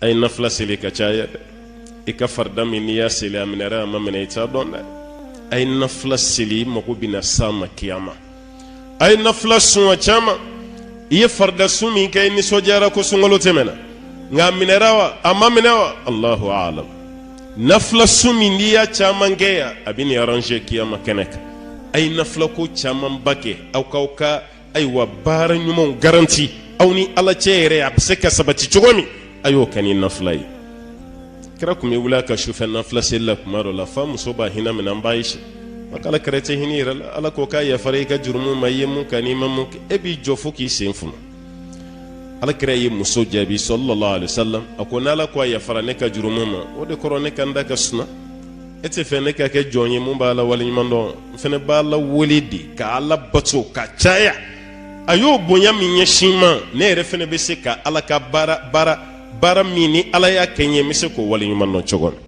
A ye nafila seli ka caya dɛ. I ka farida min n'i y'a seli, a minɛra, a ma minɛ, i t'a dɔn dɛ. A ye nafila seli, i mago bɛna s'a ma kiyama. A ye nafila sun a caman. I ye farida sun min kɛ, i nisɔndiyara ko sunkalo tɛmɛna, nka a minɛra wa, a ma minɛ wa, Allahu alam. Nafila sun min n'i y'a caman kɛ yan, a bɛ nin arranger kiyama kɛnɛ kan. A ye nafila ko camanba kɛ, aw k'aw ka ayiwa baara ɲumanw garanti aw ni ala cɛ yɛrɛ, a bɛ se ka sabati cogo min, a y'o kɛ ni nafila ye. Kira tun bɛ wuli a ka sufɛ nafila seli la kuma dɔ la, fa muso b'a hinɛ minɛ. An b'a ye a k'ala kira tɛ hinɛ yɛrɛ la. Ala ko k'a yafara i ka jurumu ma, i ye mun kɛ n'i ma mun kɛ, e b'i jɔ fo k'i sen funu. Ala kira ye muso jaabi sallallahu alaihi wasallam, a ko n'ala ko a yafara ne ka jurumu ma, o de kɔrɔ ne ka n da ka suma. E tɛ fɛ ne ka kɛ jɔn ye mun b'ala waleɲuman dɔn? N fana b'ala wele de ka ala bato ka caya. A y'o bonya min ɲɛsin n ma, ne yɛrɛ fana bɛ se ka ala ka baara baara baara min ni ala y'a kɛ n ye, n bɛ se k'o waleɲuman dɔn cogo min.